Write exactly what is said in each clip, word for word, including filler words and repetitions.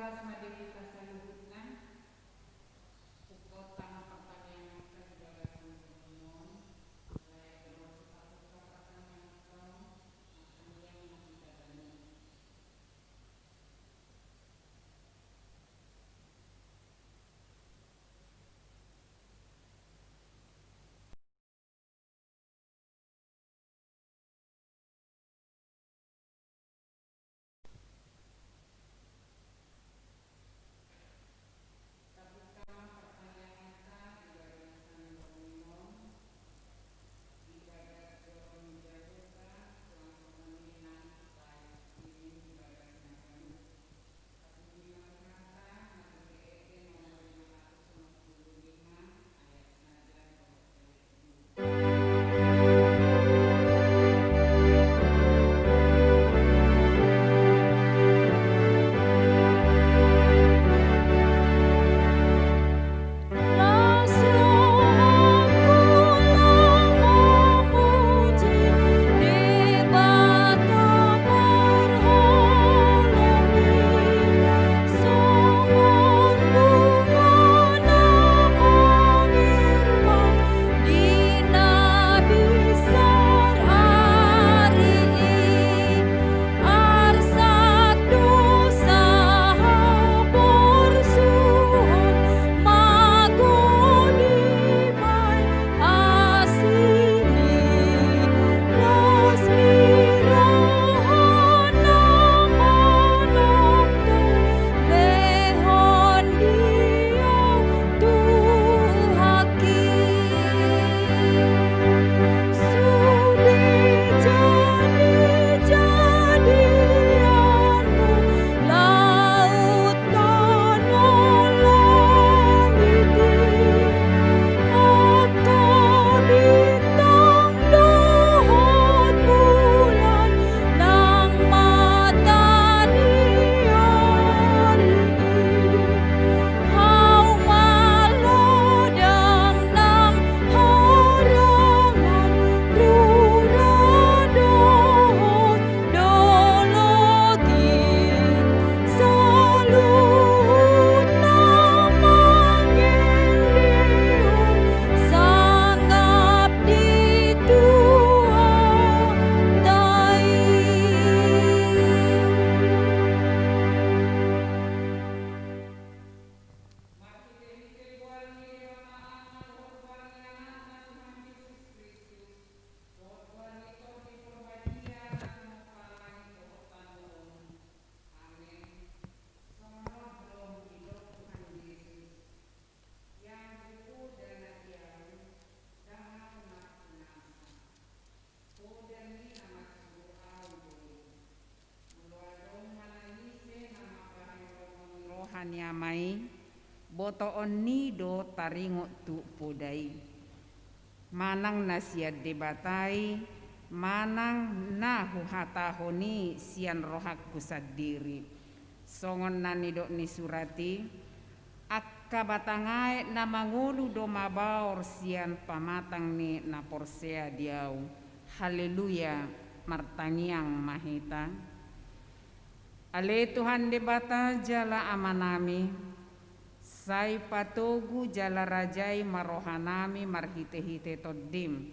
Las ma di hita saluhutna. Pukot tama partangianganta di bagasan tondion, alai adong do sipatupa partangianganta on, martangiang ma hita bahen. Roha ni Ama i, botoon ni do taringot tu poda i. Manang na sian Debata i, manang na huhatahon i sian rohangku sandiri. Songon na nidok ni surat i, angka batang aek na mangolu do mabaor sian pamatang ni na porsea di ahu. Haleluya, martangiang ma hita. Ale Tuhan Debata jala Amanami, sai patogu jala rajai ma rohanami marhitehite Tondim,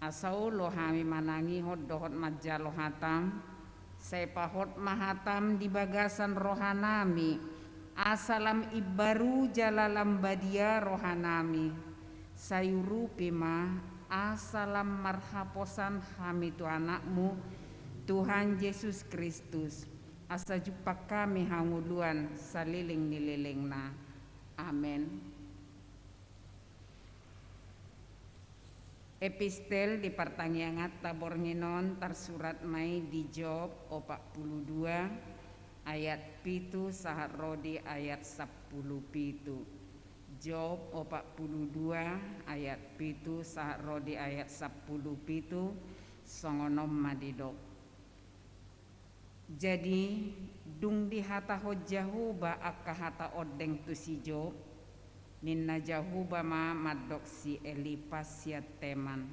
asa olo hami manangihon dohot manjalo hataM. Sai pahot ma hataM di bagasan rohanami, asa lam imbaru jala lam badia rohanami. Sai urupi ma, asa lam marhaposan hami tu AnakMu, Tuhan Jesus Kristus, asa jumpang hami hangoluan saleleng ni lelengna. Amen. Epistel di partangianganta borngin on tarsurat ma i di Job opat pulu dua ayat pitu sahat ro di ayat sampulu pitu. Job opat pulu dua ayat pitu sahat ro di ayat sampulu pitu, songon on ma didok. Jadi, dung dihatahon Jahowa angka hata ondeng tu si Job, ninna Jahowa ma mandok si Elipas sian Teman: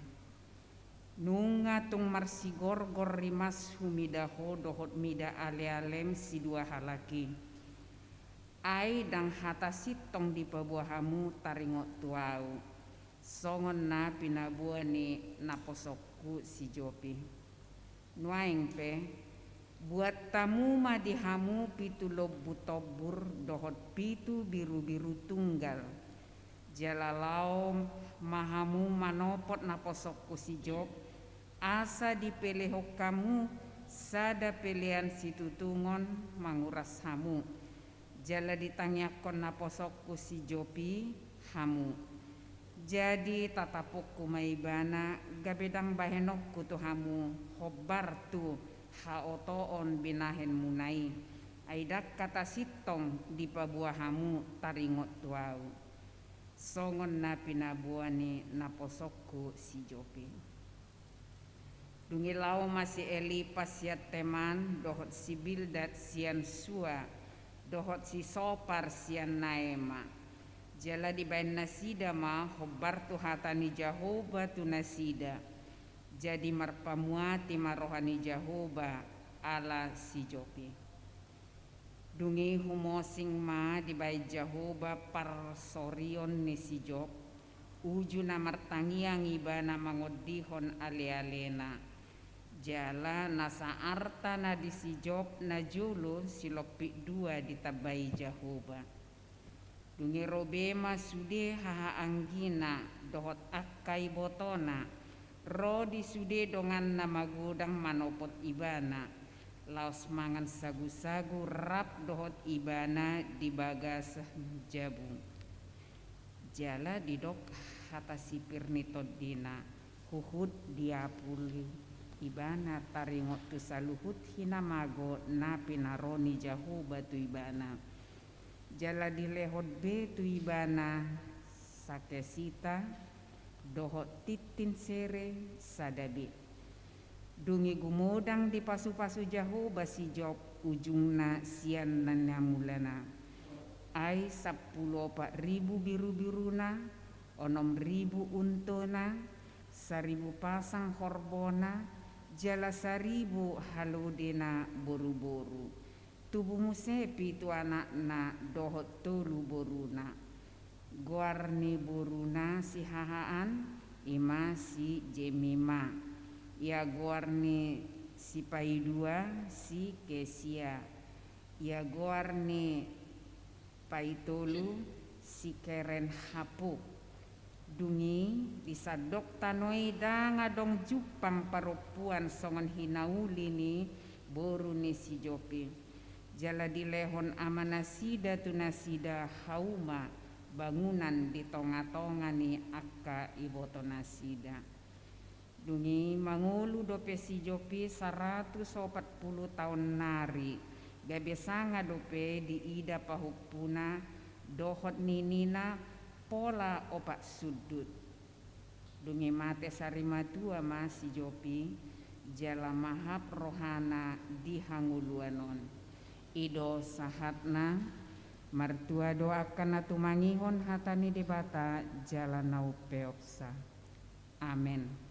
Nunga tung marsigorgor rimashu mida ho dohot mida alealem sidua halak i. Ai ndang hata sintong dipaboa hamu taringot tu ahu, songon na pinaboa ni naposongku si Job i. Nuaeng pe, buat hamu ma di hamu pitu lombu tombur dohot pitu birubiru tunggal. Jala laho ma hamu manopot naposongku si Job, asa dipelehon hamu sada pelean situtungon manguras hamu. Jala ditangiangkon naposongku si Job i hamu. Jadi tatapokku ma ibana, gabe ndang bahenonku tu hamu hombar tu haotoon binahenmuna i. Ai ndang hata sintong dipaboa hamu taringot tu ahu, songon na pinaboa ni naposongku si Job i. Dung i laho ma si Elipas sian Teman, dohot si Bildad sian Sua, dohot si Sopar sian Naema. Jala dibaen nasida ma hombar tu hata ni Jahowa tu nasida. Jadi marpamuati ma roha ni Jahowa ala si Job i. Dung i humosing ma dibaen Jahowa parsorion ni si Job, uju na martangiang ibana mangondihon alealena. Jala nasa arta na di si Job najolo silompit dua ditambai Jahowa. Dung i ro be ma sude hahaanggina dohot angka ibotona, ro di sude donganna magodang manopot ibana, laos mangan sagusagu rap dohot ibana di bagasan jabu. Jala didok hata sipir ni tondina, huhut diapul ibana taringot tu saluhut hinamago na pinaro ni Jahowa tu ibana. Jala dilehon be tu ibana sakesita dohot tintin sere sada be. Dung i gumodang dipasupasu Jahowa si Job ujungna sian na niamulana. Ai sampulu opat ribu birubiruna, onom ribu untona, saribu pasang horbona, jala saribu halodena boruboru. Tubu muse pitu anakna dohot tolu boruna. Goar ni boruna sihahaan, i ma si Jemima. Ia goar ni sipaidua si Kesia. Ia goar ni paitolu si Keren-Hapuk. Dung i di sandok tano i ndang adong jumpang parompuan songon hinauli ni boru ni si Job i. Jala dilehon amanasida tu nasida hauma bangunan di tongatonga ni angka ibotonasida. Dung i mangolu dope si Job i saratus opat pulu taon nari, gabe sanga dope diida pahompuna dohot ninina pola opat sundut. Dung i mate sarimatua ma si Job i, jala mahap rohana di hangoluan on. I do sahatna, martua do angka na tumangihon hata ni Debata jala na umpeopsa. Amen.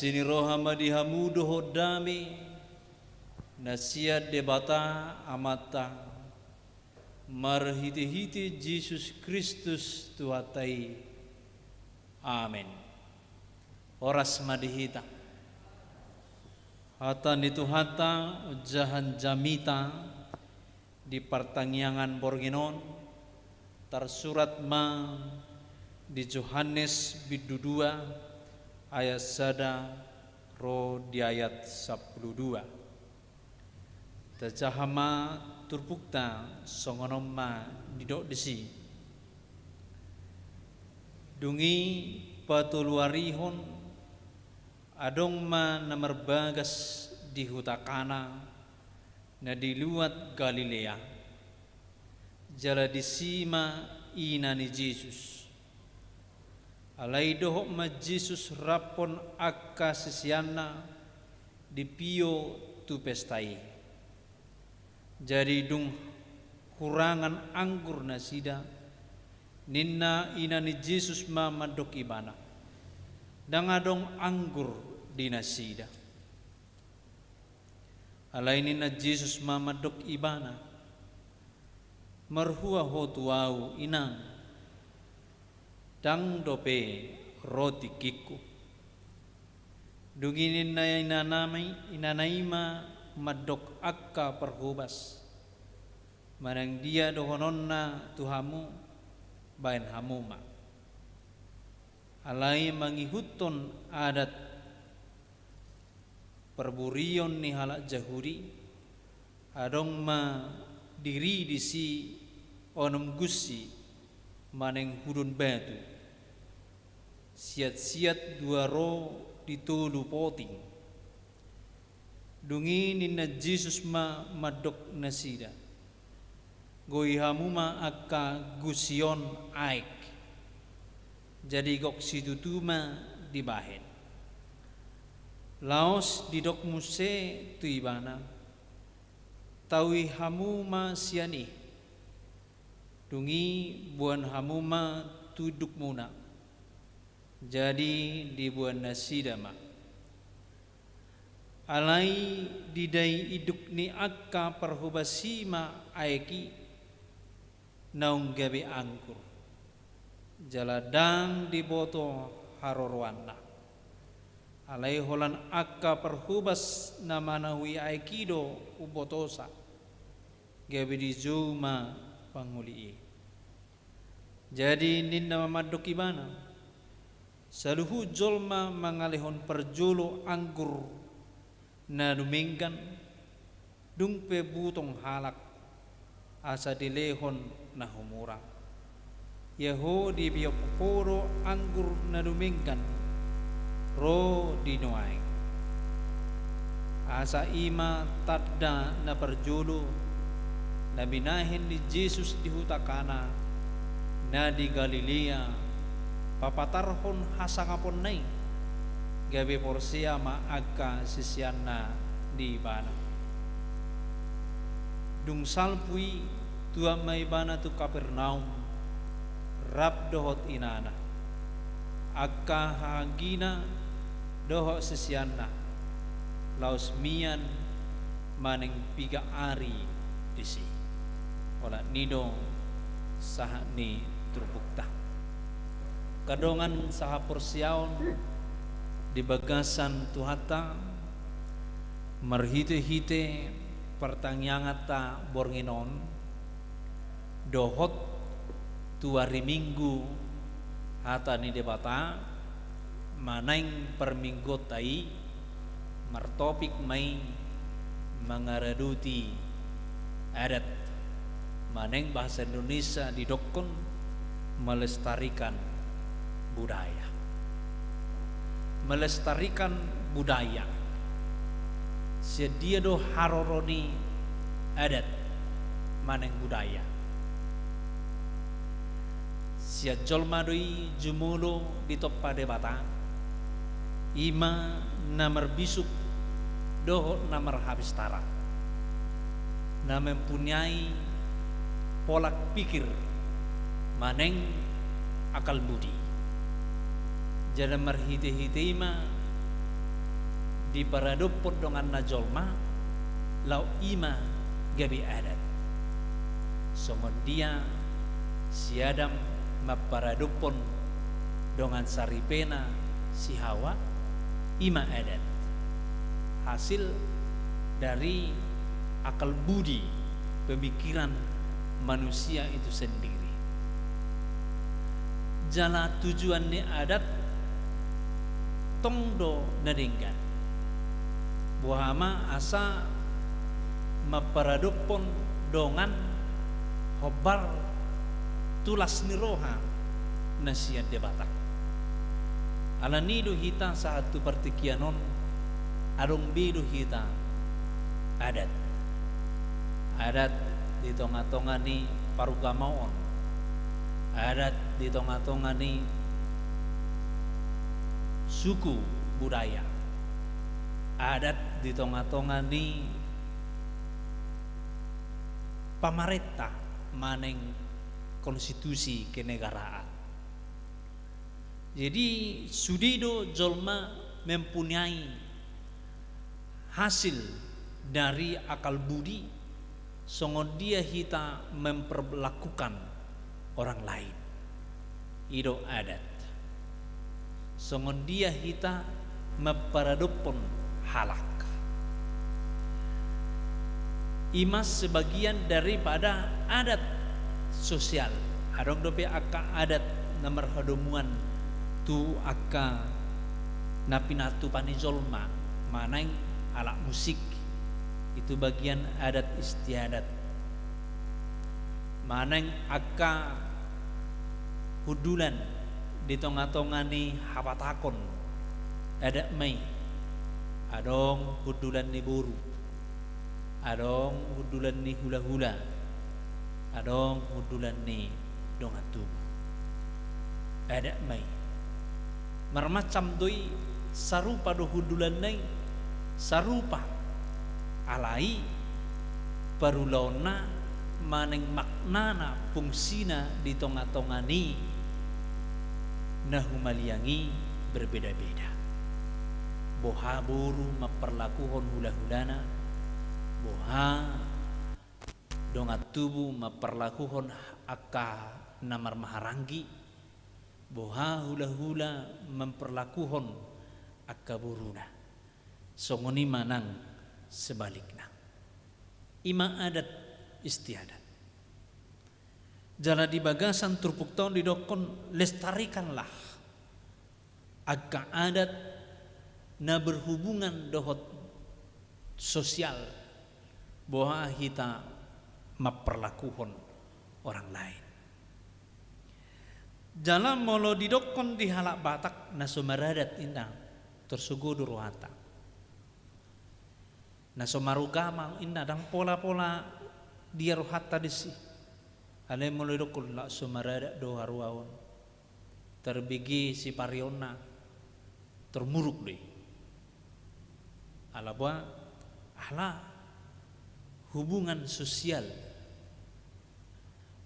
Asi ni roha ma di hamu dohot dame na sian Debata Amanta, marhitehite Jesus Kristus Tuhanta i. Amen. Horas ma di hita. Hata ni Tuhanta, ojahan jamita di partangiangan borngin on, tarsurat ma di Johannes bindu dua ayat sada ro di ayat sampulu dua. Tajaha ma turpukta, songon on ma didok disi. Dung i patoluarihon, adong ma na marbagas di huta Kana, na di luat Galilea. Jala disi ma ina ni Jesus. Alai dohot ma Jesus raphon angka siseanna dipio tu pesta i. Jadi dung hurangan anggur nasida, ninna ina ni Jesus ma mandok ibana: Ndang adong anggur di nasida. Alai ninna Jesus ma mandok ibana: Marhua ho tu ahu, inang? Ndang dope ro tingkingku. Dung i ninna inana i, inana i ma mandok angka parhobas: Manang dia dohononna tu hamu, baen hamu ma. Alai mangihuthon adat parburion ni halak Jahudi, adong ma diri disi onom gunsi manang hudon batu, siat-siat dua ro di tolu poting. Dung i ninna Jesus ma mandok nasida: Goi hamu ma angka gunsi on aek. Jadi gok situtu ma dibahen. Laos didok muse tu ibana: Taui hamu ma sian i. Dung i boan hamu ma tu indukmuna. Jadi diboan nasida ma. Alai didai induk ni angka parhobas i ma aek i naung gabe anggur, jala ndang diboto haroroanna. Alai holan angka parhobas na manahui aek i do umbotosa, gabe dijou ma pangoli i. Jadi ninna ma mandok ibana: Saluhut jolma mangalehon parjolo anggur na dumenggan, dung pe butong halak, asa dilehon na humurang. Ia ho, dipio ho do anggur na dumenggan ro di nuaeng. Asa i ma tanda na parjolo na binahen ni Jesus di huta Kana na di Galilea, papatarhon hasangaponna i, gabe porsea ma angka siseanna di ibana. Dung salpu i, tuat ma ibana tu Kapernaum, rap dohot inana, angka hahaanggina dohot siseanna, laos mian manang piga ari disi. Olat ni do sahat ni turpukta. Angka dongan sahaporseaon di bagasan Tuhanta, marhitehite partangianganta borngin on, dohot tu ari Minggu hata ni Debata, manang parmingguonta i, martopik ma i mangaradoti adat, manang bahasa Indonesia didokkon melestarikan budaya. Melestarikan budaya. Sian dia do haroro ni adat manang budaya? Sian jolma do i jumolo ditompa Debata, i ma na marbisuk dohot na marhabistaran, na mempunyai pola pikir manang akal budi. Jala marhitehite i ma diparadophon donganna jolma, laos i ma gabe adat. Songon dia si Adam mamparadophon dongan saripena si Hawa, i ma adat. Hasil dari akal budi, pemikiran manusia itu sendiri. Jala tujuan ni adat tong do na denggan. Boha ma asa mamparadophon dongan hombar tu las ni roha na sian Debata. Alani do hita sahat tu partingkian on, adong be do hita adat. Adat di tonga-tonga ni parugamaon, adat di tonga-tonga ni suku budaya, adat di tonga-tonga ni pamarenta manang konstitusi kenegaraan. Jadi, sude do jolma mempunyai hasil dari akal budi, songon dia hita memperlakukan orang lain. I do adat. Songon dia hita mamparadophon halak. I ma sebagian daripada adat sosial. Adong dope angka adat na marhadomuan tu angka na pinatupa ni jolma, manang alat musik, itu bagian adat istiadat. Manang angka hundulan di tonga-tonga ni habatahon, adat ma i. Adong hundulan ni boru, adong hundulan ni hula-hula, adong hundulan ni dongan tubu. Adat ma i. Marmacam do i, sarupa do hundulanna i, sarupa. Alai parulaonna manang maknana, fungsina di tonga-tonga ni na humaliang i berbeda-beda. Boha boru mamparlakuhon hula-hulana, boha dongan tubu mamparlakuhon angka na marhahamaranggi, boha hula-hula mamparlakuhon angka boruna. Songon i ma nang sebalikna. I ma adat istiadat. Jala di bagasan turpukta on didokkon, lestarikanlah angka adat na berhubungan dohot sosial, boha hita mamparlakuhon orang lain. Jala molo didokkon di halak Batak na so maradat, inna, tor so godang rohanta. Na so marugama, inna, ndang pola-pola dia rohanta disi. Alai molo didokkon, la so maradat do haroa on, tarbege siparionna, tor muruk do i. Ala boha? Ala hubungan sosial,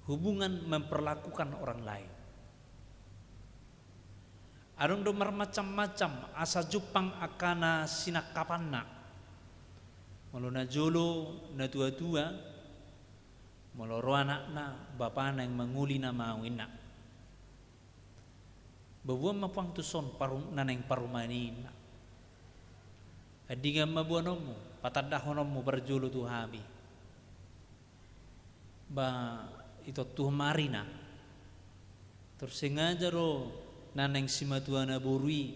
hubungan memperlakukan orang lain. Adong do marmacam-macam asa jumpang angka na sinangkapanna. Molo najolo, natua-tua, molo ro anakna, bapa naeng mangoli nama au, inna. Boaboan ma puang tuson parum-, na naeng parumaen i, inna. Andingan ma boanonmu, patandahononmu parjolo tu hami. Ba, itontuhon ma arina. Tor sengaja do na naeng simatuana boru i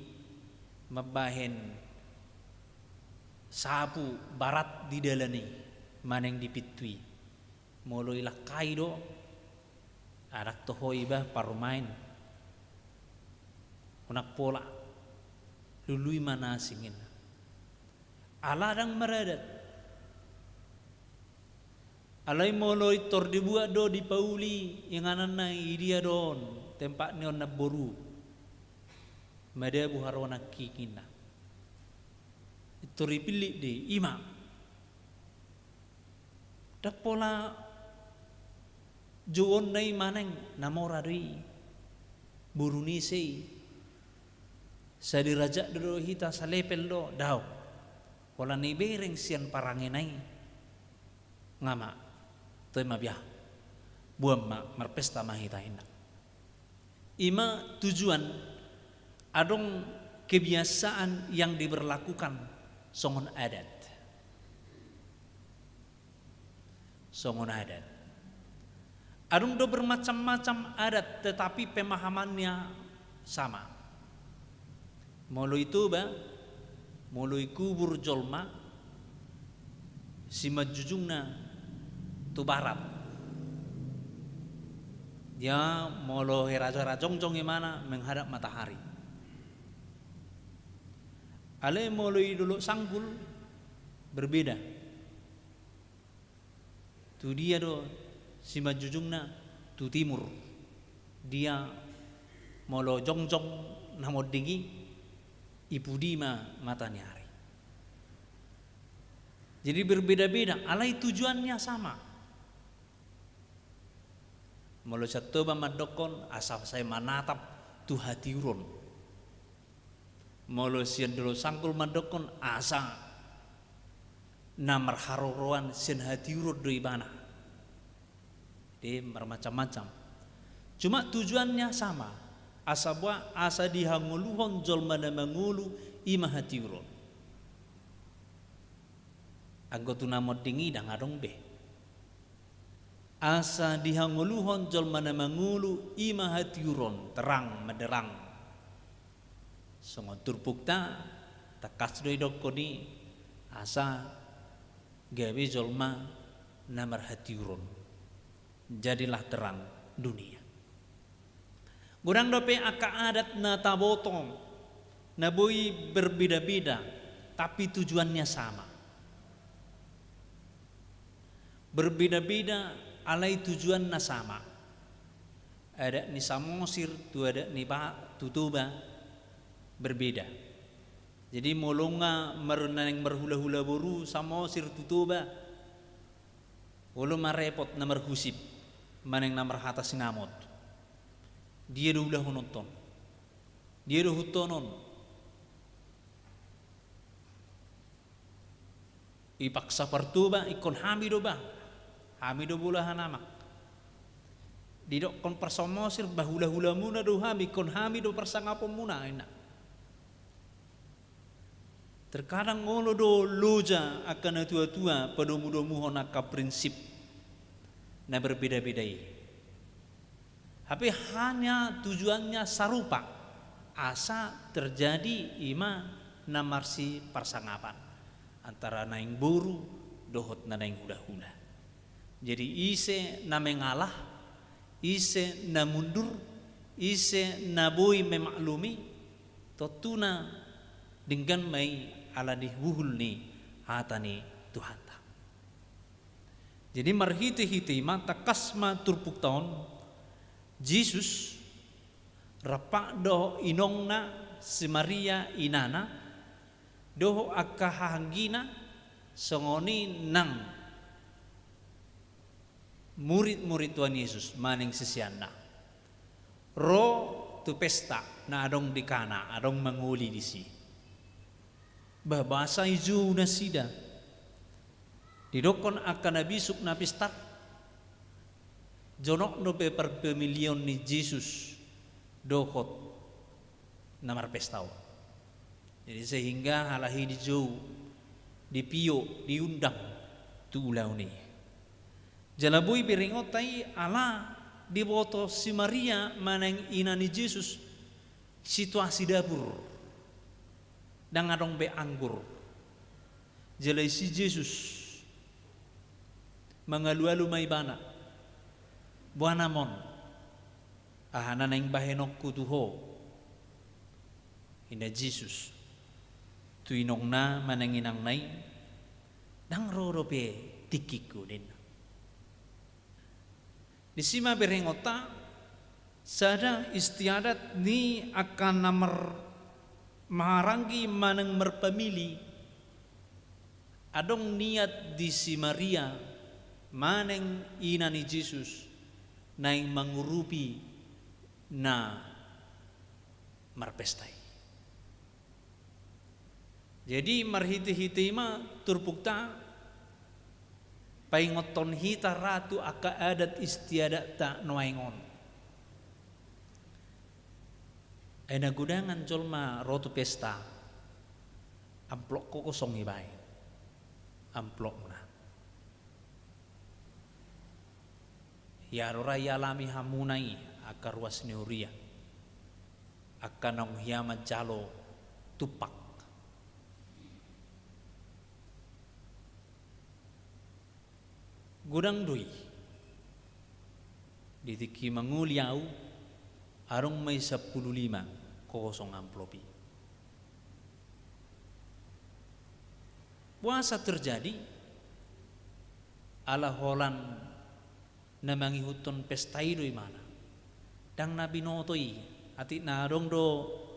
mambahen sapu barat di dalan i, manang di pintu i. Molo ilangkai do, ndang toho iba parumaen. Unang pola, lului ma na asing, inna. Ala ndang maradat. Alai molo pintor dibuat do, dipauli ingananna, i dia do on tempat ni on namboru, madabu haroa nangkin, inna. Pintor dipillit do i, i ma. Ndang pola jouonna i manang na mora do i, boru ni ise i, saderajat do hita, salepel do, daong. Pola na ibereng sian parangena i, nga ma, toe ma bia, boan ma, marpesta ma hita, inna. I ma tujuan, adong kebiasaan yang diberlakukan songon adat. Songon adat. Adong do bermacam-macam adat, tetapi pemahamannya sama. Molo i Toba, molo ikubur jolma, simanjujungna tu barat. Dia molo hera-, hera jongjong imana menghadap matahari. Alai molo i Dolok Sanggul, berbeda. Tu dia do simanjujungna? Tu timur. Dia molo jongjong na monding i, i pudi ma mata ni ari. Jadi berbeda-beda, alai tujuannya sama. Molo sian Toba mandokkon asa sai manatap tu hatiuron. Molo sian Dolok Sanggul mandokkon asa na marharoroan sian hatiuron do ibana. Jadi marmacam-macam. Cuma tujuannya sama. Asa boha? Asa dihangoluhon jolma na mangolu i ma hatiuron. Anggo tu na monding i ndang adong be. Asa dihangoluhon jolma na mangolu i ma hatiuron, terang menderang. Songon turpukta, tangkas do idokkon i asa gabe jolma na marhatiuron. Jadilah terang dunia. Godang dope angka adat na taboto, na boi berbeda-beda, tapi tujuannya sama. Berbeda-beda alai tujuanna sama. Adat ni Samosir tu adat ni ba-, tu Toba berbeda. Jadi molo nga mar-, naeng marhula-hula boru Samosir tu Toba, olo ma repot na marhusip manang na marhata sinamot. Dia do ulahononton? Dia do hutonon? Ipaksa partoba, ingkon hami do bah, hami do bolahan amak. Didokkon parsamosir, bah hula-hulamuna do hami, ingkon hami do parsangaponmuna, inna. Terkadang olo do loja angka natua-tua padomu-domuhon angka prinsip na berbeda-beda i. Hape hanya tujuannya sarupa, asa terjadi i ma na marsiparsangapan antara naeng boru dohot na naeng hula-hula. Jadi ise na mengalah, ise na mundur, ise na boi memaklumi, tontuna denggan ma i ala ni huhul ni hata ni Tuhanta. Jadi marhite-hite i ma tangkas ma turpukta on, Jesus rap dohot inongna si Maria inana, dohot angka hahanggina, songon i nang murid-murid Tuhan Yesus manang siseanna ro tu pesta na adong di Kana, adong mangoli disi. Bah, boasa dijou nasida? Didokkon angka na bisuk na pistar, jonok dope parpamilion ni Jesus dohot na marpesta on. Jadi sehingga halak i dijou, dipio, diundang tu ulaon i. Jala boi berengonta i ala diboto si Maria manang ina ni Jesus situasi dapur. Ndang adong be anggur. Jala disi Jesus mangalu-alu ma ibana. Boanam on, aha na naeng bahenonku tu ho? Inna Jesus tu inongna manang inangna i, ndang ro dope tingkingku, ninna. Disi ma berengonta sada istiadat ni angka na mar-, marhahamaranggi manang marpamili. Adong niat di si Maria manang ina ni Jesus naeng mangurupi na marpesta i. Jadi marhite-hite i ma turpukta paingothon hita ra tu angka adat istiadatta nuaeng on. Ai na godangan jolma ro tu pesta, amplop kosong dibaen, amplopna. Ia do ra dialami hamuna i angka ruas ni huria, angka naung hea manjalo tumpak. Godang do i. Di tingki mangoli ahu, adong ma i sampulu lima kosong amplop i. Boasa terjadi? Ala holan na mangihuthon pesta i do ibana. Ndang na binoto i, atik na adong do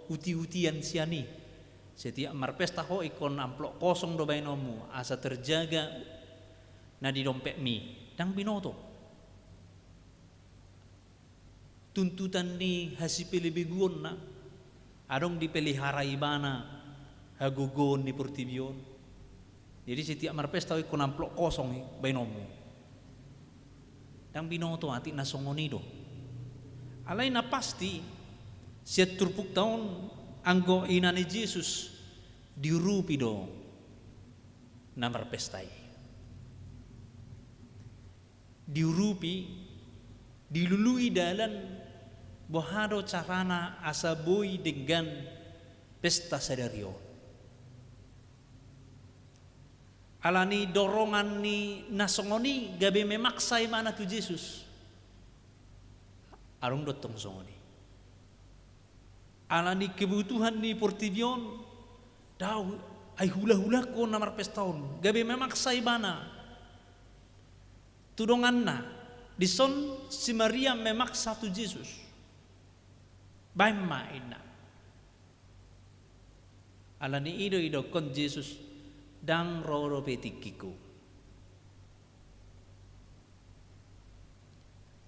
uti-utian sian i. Setiap marpesta ho ingkon amplop kosong do baenonmu, asa terjaga na di dompetmi. Ndang binoto. Tuntutan ni hasipelebeguonna, adong dipelihara ibana hagogoon ni portibi on. Jadi setiap marpesta ho ingkon amplop kosong i baenonmu. Ndang binoto atik na songon i do. Alai na pasti, sian turpukta on, anggo ina ni Jesus diurupi do na marpesta i. Diurupi, dilului dalan, boha do carana asa boi denggan pesta sadari on. Alani dorongan ni na songon i gabe memaksa ibana tu Jesus. Adong do tong songon i. Alani kebutuhan ni portibi on, dao, ai hula-hulangku on na marpesta on, gabe memaksa ibana tu donganna. Dison si Maria memaksa tu Jesus. Baen ma, inna. Alani i do didokkon Jesus, ndang ro dope tingkingku.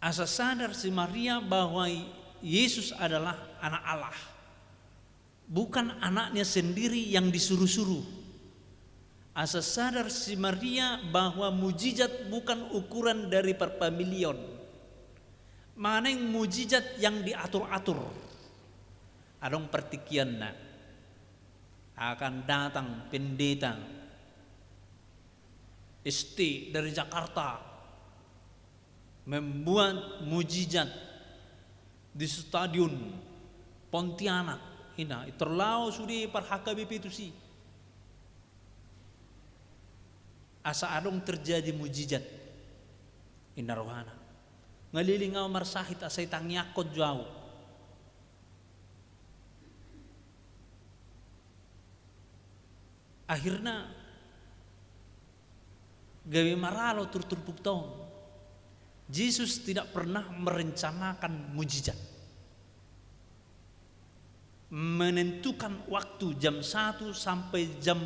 Asa sadar si Maria bahwa Yesus adalah Anak Allah, bukan anaknya sendiri yang disuruh-suruh. Asa sadar si Maria bahwa mujizat bukan ukuran dari parpamilion, manang mujizat yang diatur-atur. Adong partingkianna, akan datang pendeta S T dari Jakarta, membuat mujizat di Stadion Pontianak, inna, terlalu sudah par H K B P tusi. Asa adong terjadi mujizat, inna rohana. Ngalilingau marsahit asa itangiangkon jo ahu. Akhirna gabe maralo turpukta on. Jesus tidak pernah merencanakan mujizat, menentukan waktu jam satu sampai jam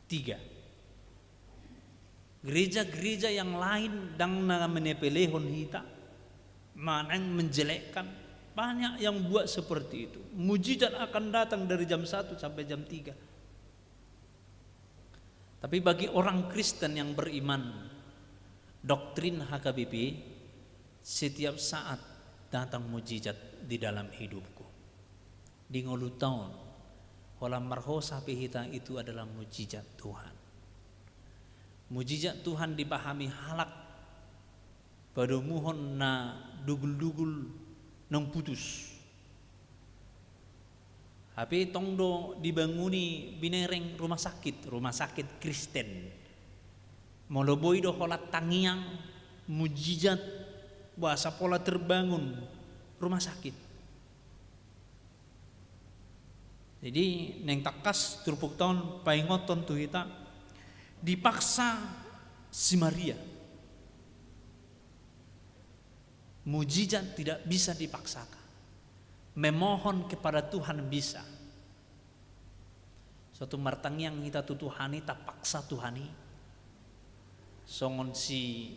tiga. Gereja-gereja yang lain ndang na menyepelehon hita, manang menjelekkan. Banyak yang buat seperti itu. Mujizat akan datang dari jam satu sampai jam tiga. Tapi bagi orang Kristen yang beriman, doktrin H K B P, setiap saat datang mujizat di dalam hidupku. Di ngolunta on, holan marhosa pe hita, itu adalah mujizat Tuhan. Mujizat Tuhan dipahami halak padomuhon na dugul-dugul naung putus. Hape tong do dibanguni, binereng rumah sakit, rumah sakit Kristen. Molo boi do holan tangiang, mujizat, boasa pola terbangun rumah sakit. Jadi, naeng tangkas turpukta on paingothon tu hita, dipaksa si Maria. Mujizat tidak bisa dipaksakan. Memohon kepada Tuhan bisa. Suatu martangiang hita tu Tuhan i, tapaksa Tuhan i. Songon si,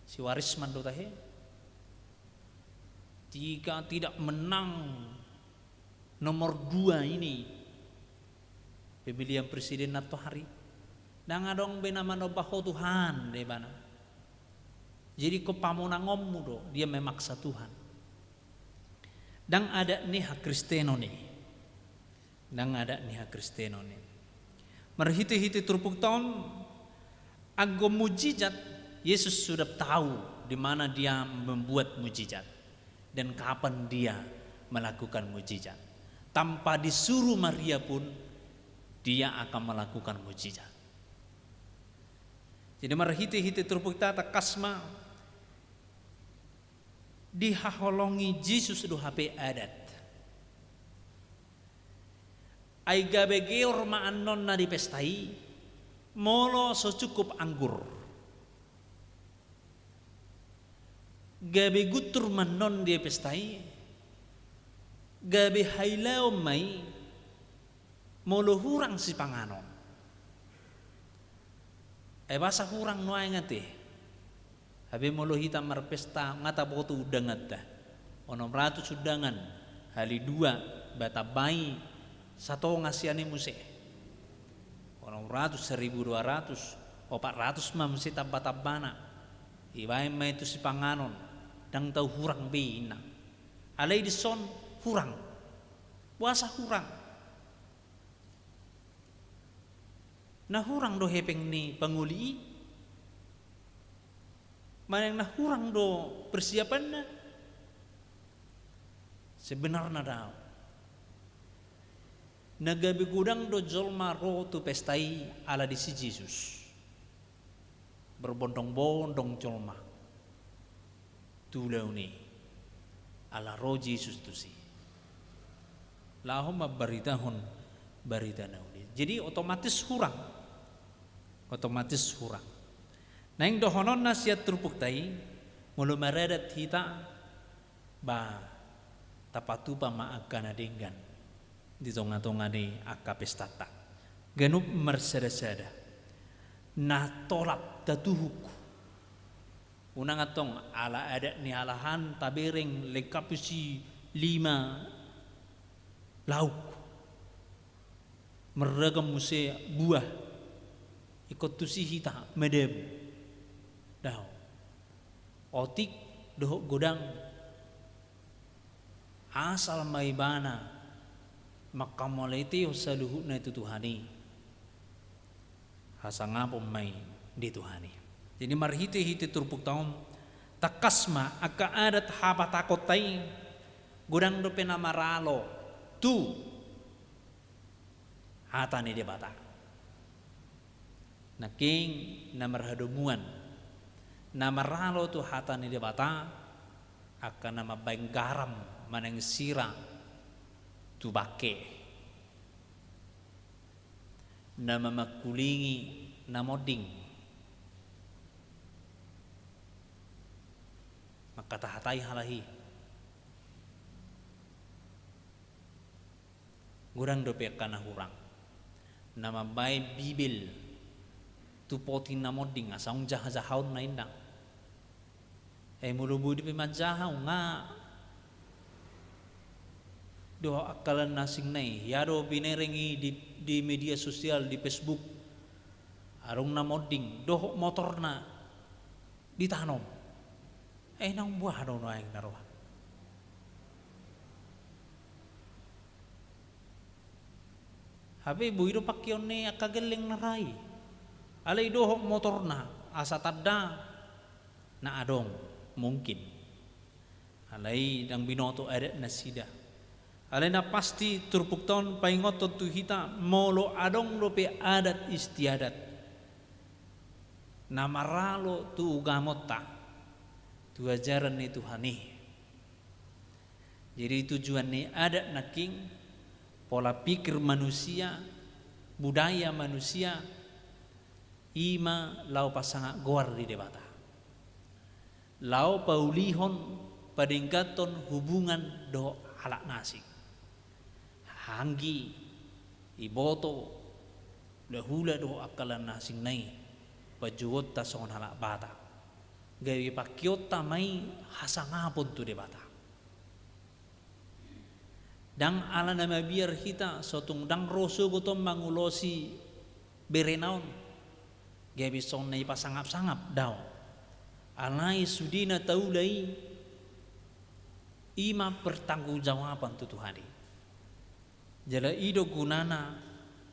si Warisman do tahe. Jika tidak menang nomor dua ini, Pemilihan presiden na tohari. Ndang adong be na manomba ho Tuhan, da ibana. Jadi ingkon pamonangonmu do, dia memaksa Tuhan. Ndang adat ni hakristenon i. Ndang adat ni hakristenon i. Marhite-hite turpukta on, anggo mujizat, Yesus sudah tahu di mana dia membuat mujizat dan kapan dia melakukan mujizat. Tanpa disuruh Maria pun, dia akan melakukan mujizat. Jadi marhite-hite turpukta tangkas ma dihaholongi Jesus do hape adat. Ai gabe geor ma annon na di pesta i, molo so cukup anggur. Gabe guntur ma annon di pesta i, gabe hailaon ma i, molo hurang sipanganon. Ai boasa hurang nuaeng ate? Hape molo hita marpesta, nga taboto undanganta. Onom ratus undangan, hali dua, ba tamba i satonga sian i muse. Onom ratus, seribu dua ratus, opat ratus ma muse tamba-tambana. Ibaen ma i tu sipanganon, ndang tau hurang be inna. Alai dison hurang. Boasa hurang? Na hurang do hepeng ni pangoli i? Manang na hurang do persiapanna? Sebenarna daong. Na gabe godang do jolma ro tu pesta i ala disi Jesus. Berbondong-bondong jolma tu ulaon i, ala ro Jesus tusi laho mambaritahon barita na uli. Jadi otomatis hurang. Otomatis hurang. Naeng dohononna sian turpukta i, molo maradat hita, ba tapatupa ma angka na denggan di tonga-tonga ni angka pestanta. Ganup marsada-sada. Na tolap tatuhuk. Unang antong ala adat ni halahan tabereng lengkap tusi lima lauk. Marragam muse buah. Ingkon tusi hita madabu. Daong. Otik dohot godang. Asal ma ibana mangkamauliatehon saluhutna tu Tuhan i, hasangapon ma i di Tuhan i. Jadi marhite-hite turpukta on, tangkas ma angka adat hapatakonta i godang dope na maralo tu hata ni Debata. Nangkin na marhadomuan, na maralo tu hata ni Debata, angka na mambaen garam manang sira tu bangke, na mamangkulingi na monding, mangkatahatai halak i. Godang dope angka na hurang. Na mambaen Bibel tu poti na monding, asa ung jaha-jahaonna inna. Eh, molo boi dope manjaha, ung nga dohot angka na asing nai, ia do binereng i di, di media sosial, di Facebook. Adong na monding, dohot motorna ditanom. Eh, naung boha do nuaeng na roha? Hape boi do pangkeon ni angka gelleng na ra i. Alai dohot motorna, asa tanda na adong, mungkin. Alai ndang binoto adat nasida. Alai na pasti turpukta on paingothon tu hita, molo adong dope adat istiadat na maralo tu ugamonta, tu ajaran ni Tuhan i. Jadi tujuan ni adat nangkin, pola pikir manusia, budaya manusia, i ma laho pasangap goar di Debata. Laho paulihon, padengganhon hubungan dohot halak na asing. Anggi, iboto, hulahula dohot angka na asing nai, pajogonta songon halak Batak. Gabe pangkeonta ma i hasangapon tu Debata. Ndang ala na mabiar hita, so tung ndang ro sogot on mangulosi berena on, gabe songon na ipasangap-sangap, daong. Alai sude na taula i, i ma pertanggungjawaban tu Tuhan i. Jala i do gunana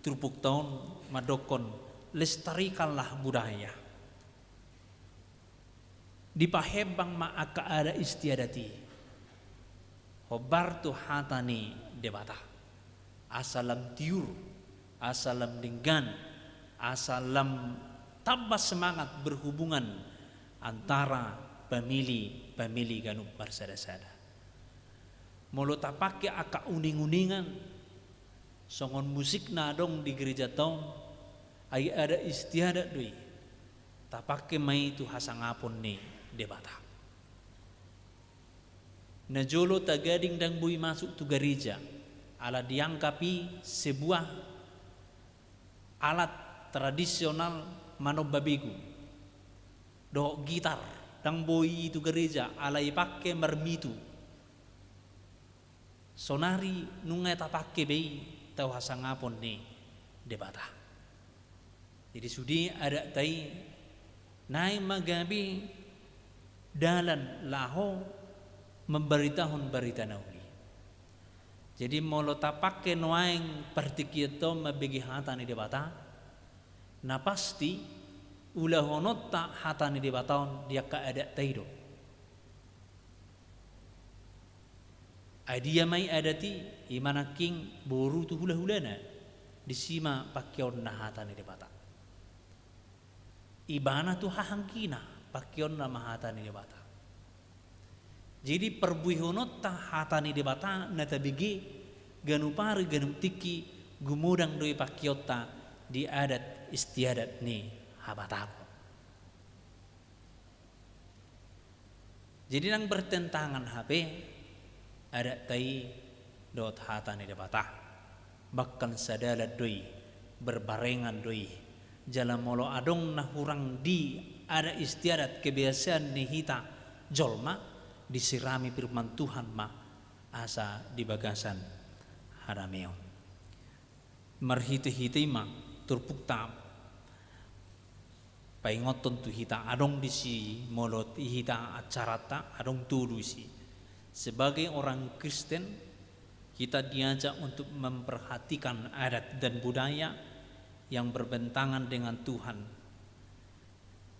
turpukta on mandokkon, lestarikanlah budaya. Dipahembang ma angka adat istiadat i hombar tu hata ni Debata. Asa lam tiur, asa lam denggan, asa lam tamba semangat berhubungan antara pamili-pamili ganup marsada-sada. Molo tapake angka uning-uningan, songon musik na adong di gerejanta on, ai adat istiadat do i, tapake ma i tu hasangapon ni Debata. Najolo tagading ndang boi masuk tu gareja, ala dianggap i sebuah alat tradisional manomba begu. Dohot gitar, ndang boi i tu gareja, ala ipake marmitu. Sonari nunga tapake be i tu hasangapon ni Debata. Jadi sude adatta i naeng ma gabe dalan laho mambaritahon barita na uli. Jadi molo tapake nuaeng partingkianta on mambege hata ni Debata, na pasti ulahononta hata ni Debata on di angka adatta i do. Ai dia ma i adat i? I ma nangkin boru tu hula-hulana, disi ma pakeonna hata ni Debata. Ibana tu hahaanggina, pakeonna ma hata ni Debata. Jadi parbuehononta hata ni Debata na tabege ganup ari ganup tingki, gumodang do i pakeonta di adat istiadat ni habatahon. Jadi ndang bertentangan hape adatta i dohot hata ni Debata. Bahkan sadalan do i, berbarengan do i. Jala molo adong na hurang di adat istiadat kebiasaan ni hita jolma, disirami firman Tuhan ma asa di bagasan hadameon. Marhite-hite i ma turpukta paingothon tu hita, adong disi molo di hita acaranta, adong tolu disi. Sebagai orang Kristen, kita diajak untuk memperhatikan adat dan budaya yang berbentangan dengan Tuhan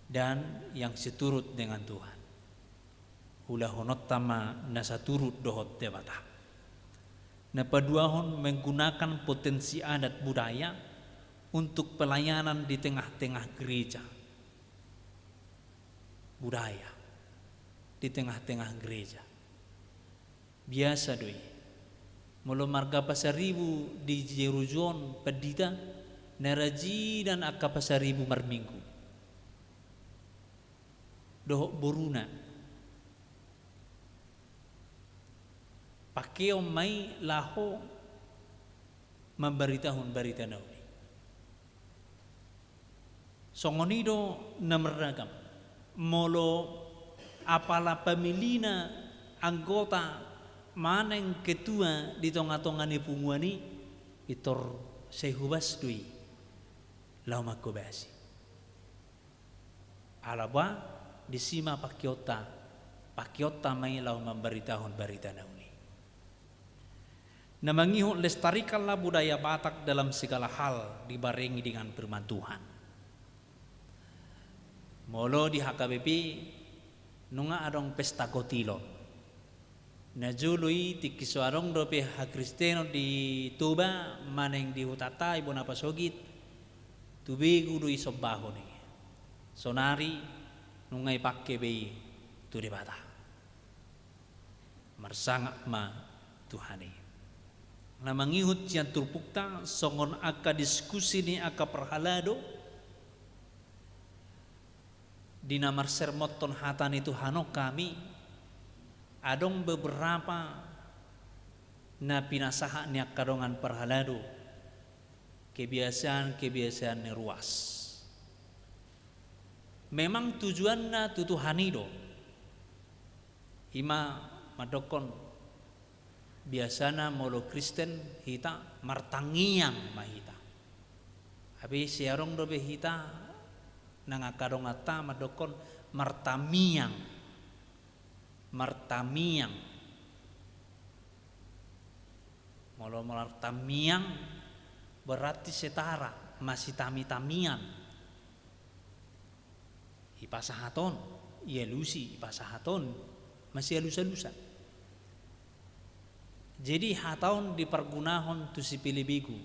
dan yang seturut dengan Tuhan. Ulahononta ma na saturut dohot Debata. Na paduahon, menggunakan potensi adat budaya untuk pelayanan di tengah-tengah gereja. Budaya di tengah-tengah gereja. Biasa do i. Molo marga Pasaribu di Jerujuon pandita, na rajinan angka Pasaribu marminggu dohot boruna. Pakeon ma i laho mambaritahon barita na uli. Songon i do na marragam. Molo apala pamilina anggota manang ketua di tonga-tonga ni punguan i, pintor sai hobas do i laho manghobasi. Ala boha? Disi ma pakeonta, pakeonta ma i laho mambaritahon barita na uli. Na mangihut, lestarikanlah budaya Batak dalam segala hal dibarengi dengan firman Tuhan. Molo di H K B P nunga adong pesta kotilon. Najolo i tingki so adong dope hakristenon di Toba manang di hutanta i bona pasogit, tu begu do i sombahon i. Sonari nunga ipake be i tu Debata. Marsangap ma Tuhan i. Na mangihut sian turpukta, songon angka diskusi ni angka parhalado di na marsermonhon hata ni Tuhan on hami, adong beberapa na pinasahat ni angka dongan parhalado, kebiasaan-kebiasaan ni ruas. Memang tujuanna tu Tuhan i do. I ma mandokkon, Biasana molo Kristen hita martangiang ma hita. Tapi sai adong dope hita nang angka donganta mandokkon martamiang. Martamiang. Molo martamiang berarti setara, masitami-tamian. Ipasahat on, ialusi, ipasahat on, masialus-alusan. Jadi hata on dipargunahon tu sipelebegu.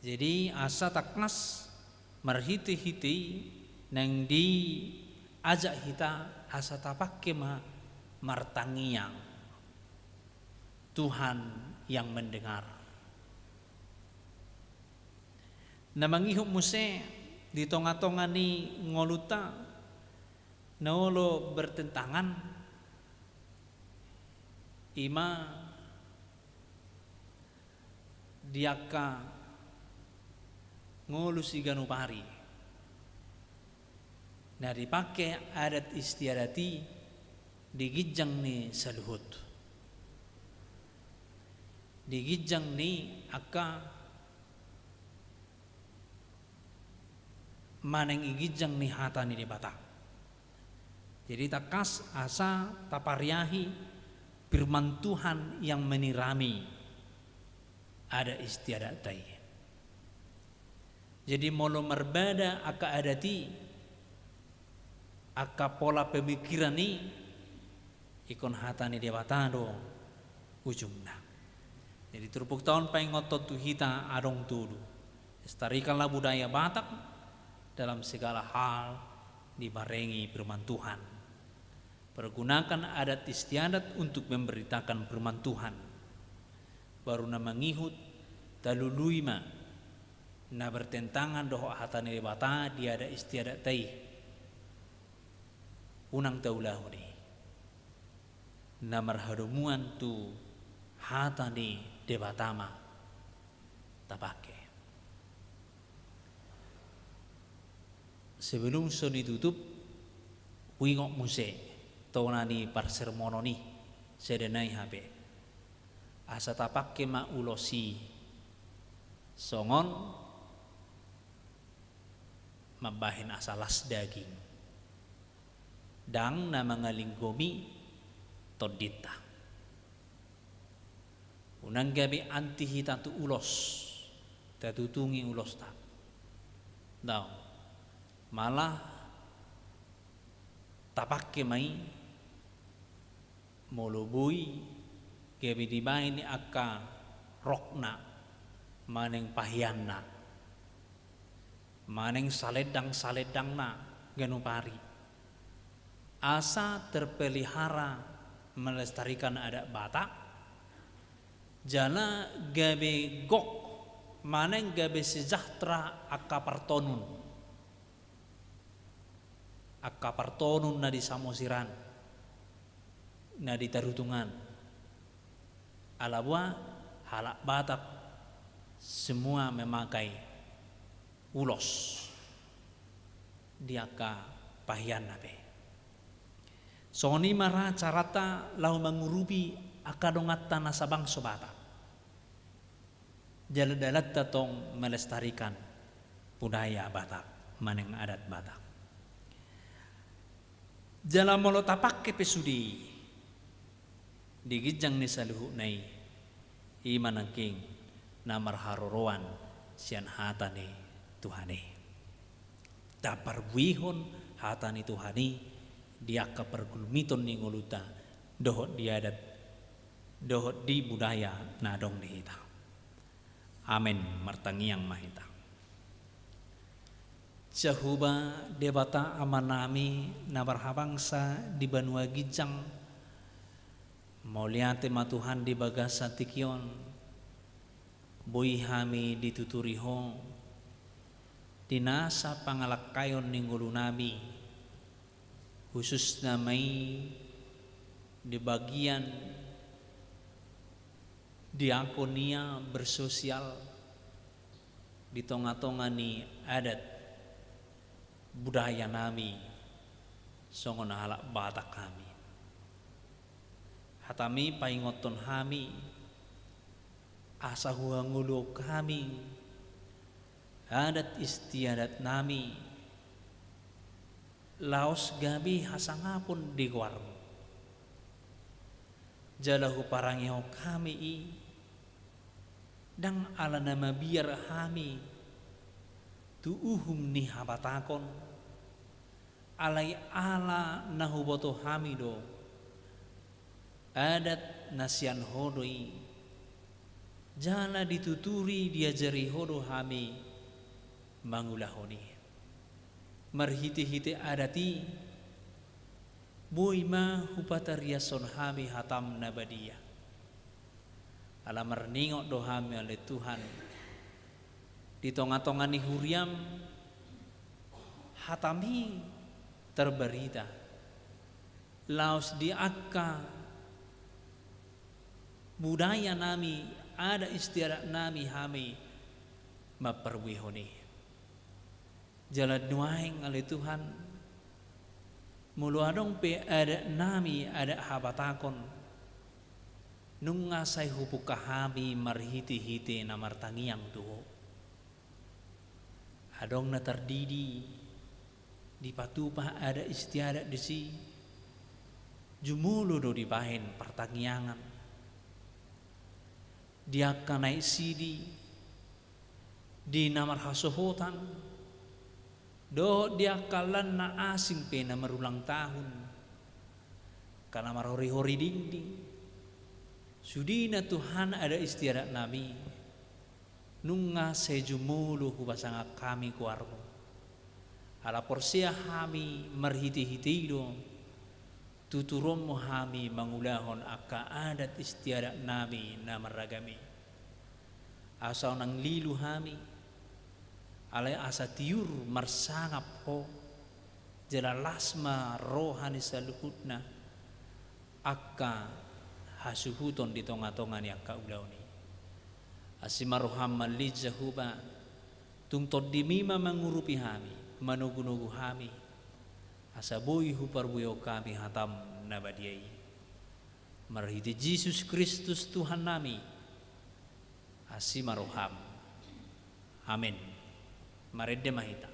Jadi asa tangkas marhite-hite i naeng diajak hita asa tapangke ma martangiang. Tuhan yang mendengar. Na mangihut muse di tonga-tonga ni ngolunta na olo bertentangan, ima di angka ngolu siganup ari na dipangke adat istiadat i di ginjang ni saluhut, di ginjang ni angka manang i ginjang ni hata ni Debata. Jadi tangkas asa tapariahi firman Tuhan yang menyirami adat istiadatta i. Jadi molo marbada angka adat i, angka pola pemikiran i, ingkon hata ni Debata do ujungna. Jadi turpukta on paingothon tu hita adong tudu. Lestarikanlah budaya Batak dalam segala hal dibarengi firman Tuhan. Pergunakan adat istiadat untuk memberitakan firman Tuhan. Baru na mangihut, talului ma na bertentangan dohot hata ni Debata di adat istiadatta i. Unang taulahon i. Na marhadomuan tu hata ni Debata ma tapangke. Sebelum songon i tutup, huingot muse tona ni parsermonon i, sada nai hape. Asa tapangke ma ulos i songon mambahen asa las daging, ndang na mangalinggomi tondinta. Unang gabe anti hita tu ulos, tatutungi ulosta. Ndang, malah tapangke ma i molo boi gabe dibaen i angka rokna manang paheanna manang salendang-salendangna ganup ari. Asa terpelihara melestarikan adat Batak, jala gabe gok manang gabe sejahtera angka partonun. Angka partonun na di Samosir an, na di Tarutung an. Ala boha halak Batak semua memakai ulos di angka paheanna pe. Songon i ma ra caranta laho mangurupi angka donganta na sabangso Batak. Jala dalanta tong melestarikan budaya Batak manang adat Batak. Jala molo tapangke pe sude i di ginjang ni saluhutna i, i ma nangkin na marharoroan sian hata ni Tuhan i. Taparbuehon hata ni Tuhan i di angka pargulmiton ni ngolunta dohot di adat dohot di budaya na adong di hita. Amen. Martangiang ma hita. Jahowa Debata Amanami na marhabangsa di banua ginjang, mauliate ma Tuhan di bagasan tingki on, boi hami dituturi Ho di nasa pangalangkaion ni ngolunami, khususna ma i di bagian diakonia bersosial di tonga-tonga ni adat budayanami songon halak Batak hami. Hatami paingothon hami, asa huhangoluhon hami adat istiadat nami, laos gabe hasangapon di goarmu. Jala huparangehon hami i, ndang ala na mabiar hami tu uhum ni habatahon, alai ala na huboto hami do, adat na sian ho do i, jala dituturi diajari ho do hami mangulahon i. Marhitehite adat i, boi ma hupatariashon hami hatam na badia. Ala marningot do hami ale Tuhan, di tongatonga ni huriam, hatami tarbarita, laos di angka budaya nami, adat istiadat nami hami mamparbuehon i. Jala nuaeng ale Tuhan, molo adong pe adat nami, adat habatahon, nunga sai hupungka hami marhitehite na martangiang tu ho. Adong na tardidi, dipatupa adat istiadat disi, jumolo do dibahen partangiangan. Di angka naek sidi, di na marhasohotan, dohot di angka lan na asing pe na marulang tahun, angka na marhorihori dinding, sudena Tuhan adat istiadat nami, nunga sai jumolo hupasangap hami goarmu. Ala porsea hami marhitehite i do, tuturonmu hami mangulahon angka adat istiadat nami na marragam i. Asa unang lilu hami, alai asa tiur marsangap ho, jala las ma roha ni saluhutna angka hasuhuton di tongatonga ni angka ulaon i. Asi ma roham manglit Jahowa, tung tondimi ma mangurupi hami, manogunogu hami, asa boi huparbuehon hami hatam na badia i. Marhite Jesus Kristus Tuhan nami, asi ma roham. Amen. Marende ma hita.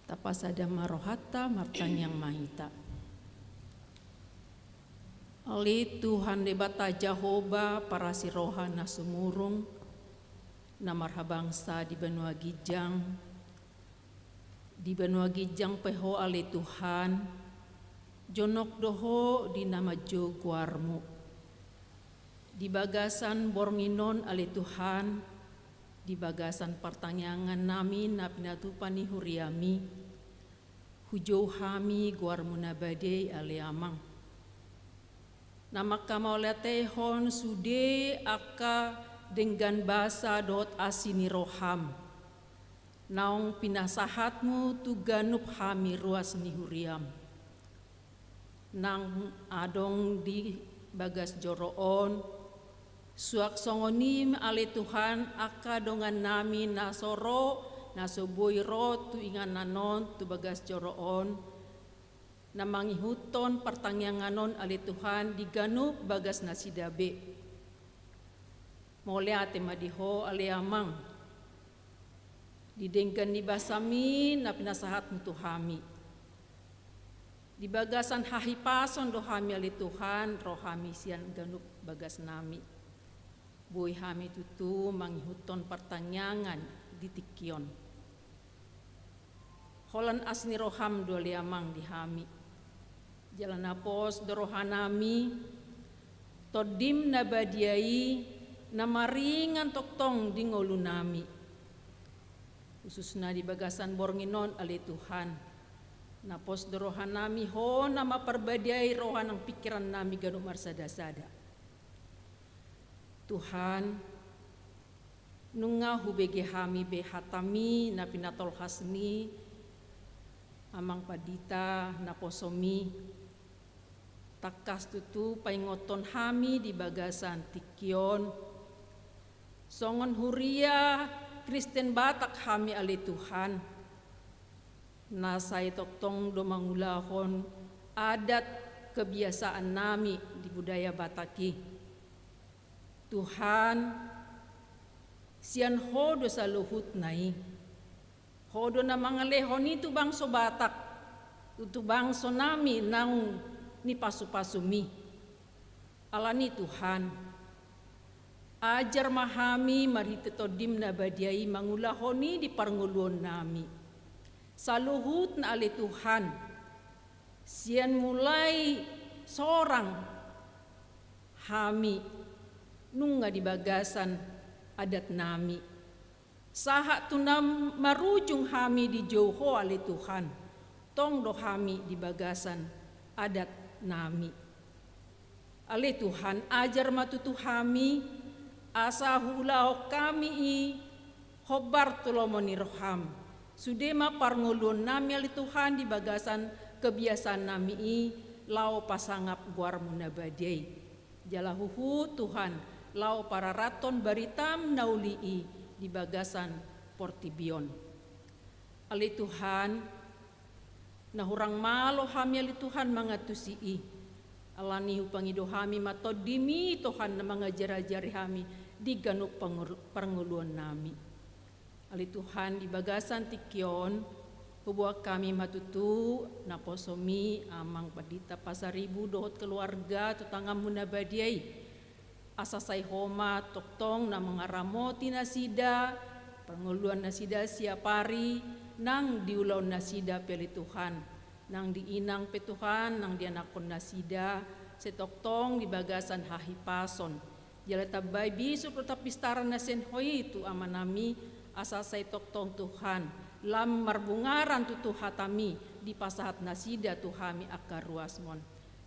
Tapasada ma rohanta, martangiang ma hita. Ale Tuhan Debata Jahowa, parasi roha na sumurung, na marhabangsa di banua ginjang, di banua ginjang pe ho ale Tuhan, jonok do ho di na manjou goarmu. Di bagasan borngin on ale Tuhan, di bagasan partangiangan nami na pinatupa ni huriami, hujou hami goarmu na badia i ale Amang. Na mangkamauliatehon sude angka denggan basa dohot asi ni roham, naung pinasahatmu tu ganup hami ruas ni huriam, naung adong di bagas joro on, suang songon i ma ale Tuhan angka dongannami na so ro, na so boi ro tu inganan on tu bagas joro on, na mangihuthon partangiangan on ale Tuhan di ganup bagas nasida be. Mauliate ma di Ho ale Amang, di denggan ni basami na pinasahatmu tu hami. Di bagasan hahipason do hami ale Tuhan, ro hami sian ganup bagasnami. Boi hami tutu mangihuthon partangiangan di tingki on. Holan asi ni roham do ale Amang di hami. Jala na pos do rohanami, Tondim na badia i na maringan tongtong di ngolunami. Khususna di bagasan borngin on ale Tuhan, na pos do rohanami Ho na mambadiai roha nang pingkirannami ganup marsadasada. Tuhan, nunga hubege hami be hatami na pinatolhas ni Amang Pandita naposomi. Tangkas tutu paingothon hami di bagasan tingki on, songon huria Kristen Batak hami ale Tuhan, na sai tongtong do mangulahon adat kebiasaannami di budaya Batak i. Tuhan, sian Ho do saluhutna i. Ho do na mangalehon i tu bangso Batak, tu, tu bangsonami naung nipasupasumi. Alani Tuhan, ajar ma hami marhite Tondim na badia i mangulahon i di parngoluonnami. Saluhutna ale Tuhan, sian mulai sorang hami nunga di bagasan adatnami, sahat tu na marujung hami dijou Ho ale Tuhan, tong do hami di bagasan adatnami. Ale Tuhan, ajar ma tutu hami, asa huulahon hami i hombar tu lomo ni roham. Sude ma parngoluonnami ale Tuhan di bagasan kebiasaannami i, laho pasangap goarmu na badia i. Jala huhut Tuhan, laho pararathon baritam na uli i di bagasan portibi on. Ale Tuhan, na hurang malo hami ale Tuhan mangantusi i. Alani hupangido hami ma Tondim i Tuhan na mangajarajari hami di ganup pangol-, parngoluonnami. Ale Tuhan, di bagasan tingki on, huboan hami ma tutu naposomi Amang Pandita Pasaribu dohot keluarga tu tanganmu na badia i. Asa sai Ho ma tongtong na mangaramoti nasida, parngoluonnasida siapari, nang di ulaonnasida pe ale Tuhan, nang di inang pe Tuhan, nang di anakkonnasida, sai tongtong di bagasan hahipason. Jala tambai bisuk dohot pistaran na sian Ho i tu amanami, asa sai tongtong Tuhan, lam marbungaran tutu hatami, dipasahat nasida tu hami angka ruasmon.